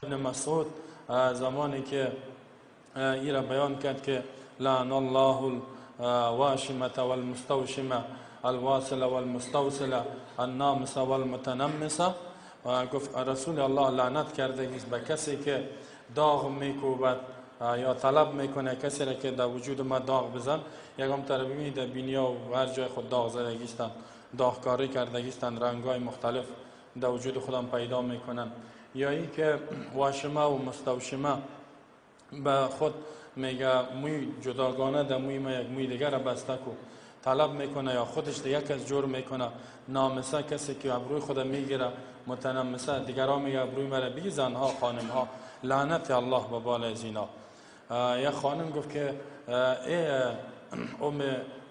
ابن مسعود زمانی که ای را بیان کرد که لعن الله الواشمة والمستوشمة الواصله والمستوصله النامسه والمتنمسه، گفت رسول الله لعنت کرده به کسی که داغ میکوبد یا طلب میکنه کسی را که در وجود ما داغ بزن. یکم طرف ببینید در بینیا و هر جای خود داغ زدگیستند، داغکاری کردگیستند، رنگای مختلف در وجود خودم پیدا میکنن. یا ای که واشمه و مستوشمه به خود میگه موی جداگانه در موی ما یک موی دیگر را بسته کو، طلب میکنه یا خودش دیگه کس جور میکنه. نامسه کسی که ابروی خود میگیره، متنمسه دیگران میگه ابروی مرا بگی، زنها خانمها لعنت الله به بال از اینا. یک خانم گفت که ای ام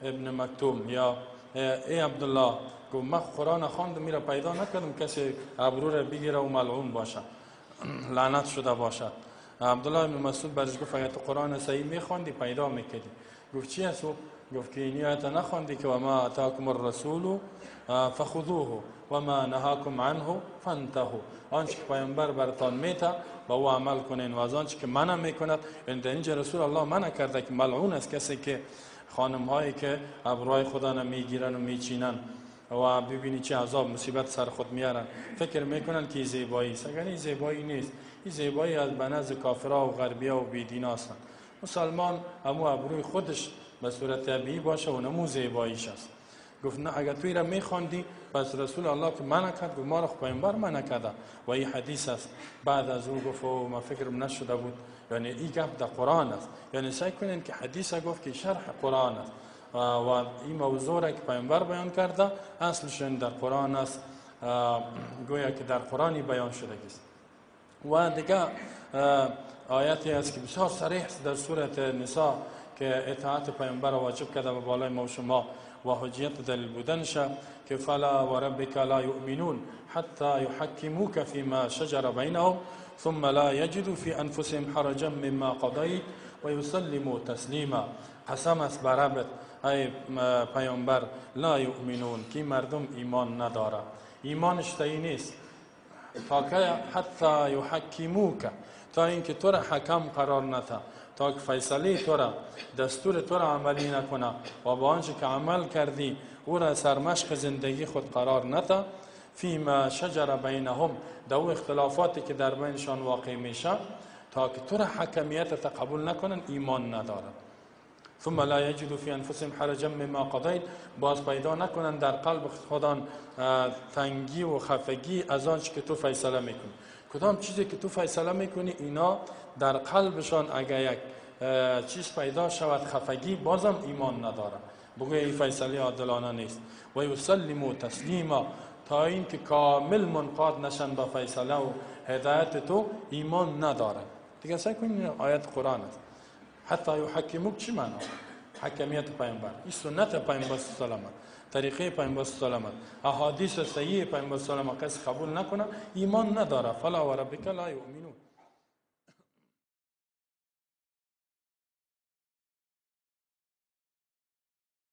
ابن مکتوم یا ای عبدالله، گفت من قرآن خواندم میره پیدا نکردم کسی ابرو را بگیره و ملعون باشه، لعنت شده باشد. عبدالله ابن مسعود برش گفت اگر تو قرآن صحیح میخواندی پیدا میکردی. گفت چی است؟ گفت که این آیت نخواندی که وما اتاکم الرسول فخذوه وما نهاکم عنه فانتهوا، آنچه که پیامبر براتان میته با او عمل کنین و از آنچه که منع میکند. یعنی در اینجا رسول الله منع کرده که ملعون است کسی که خانم هایی که ابروهای خدا را میگیرن و میچینن و ببینی چه عذاب مصیبت سر خود میارن، فکر میکنن که زیبایی است. اگر این زیبایی نیست، این زیبایی از بنز کافرها و غربیا و بیدینا هستند. مسلمان همو ابروی خودش به صورت طبیعی باشه و نمو زیباییش است. گفت نه اگر توی را میخواندی پس رسول الله که منع کرد، گفت ما را پیامبر منع کرده و این حدیث است. بعد از او گفت او ما فکرم نشده بود، یعنی این گپ در قرآن است. یعنی سعی کنین که حدیث گفت که شرح قرآن است و این موضوع را که پیامبر بیان کرده اصلش در قرآن است، گویا که در قرآنی بیان شده است. و دیگه آیتی است که بسیار صریح است در سورة نساء که اطاعت پیامبر واجب کرده به بالای ما و شما و حجیت دلیل بودنش، که فلا و ربک لا یؤمنون حتی یحکموک فیما شجر بینهم ثم لا یجدوا فی انفسهم حرجا مما قضیت و یسلموا تسلیما. قسم است بر ربت ای پیامبر، لا یؤمنون که مردم ایمان نداره، ایمانش صحیح نیست تا که حتی یحکموک، تا اینکه تو را حکم قرار نده، تا که فیصله تو را، دستور تو را عملی نکنه و با آنچه که عمل کردی او را سرمشق زندگی خود قرار نده. فیما شجر بینهم، در او اختلافاتی که در بینشان واقع میشه، تا که تو را حکمیت قبول نکنن ایمان ندارن. ثم لا یجدوا فی انفسهم حرجا مما قضیت، باز پیدا نکنن در قلب خودان تنگی و خفگی از آنچه که تو فیصله میکنی. کدام چیزی که تو فیصله میکنی اینا در قلبشان اگر یک چیز پیدا شود خفگی، بازم ایمان نداره، بگوی این فیصله عادلانه نیست. و یسلموا تسلیما، تا اینکه کامل منقاد نشن با فیصله و هدایت تو ایمان نداره. دیگه سعی کنین آیت قرآن است. حتی یحکموک چی معنا؟ حکمیت پیامبر، این سنت پیامبر صلی الله علیه و طریقه پیامبر صلی الله علیه و احادیث صحیح پیامبر صلی الله علیه و کسی قبول نکنه ایمان نداره. فلا و ربک لا یؤمنون.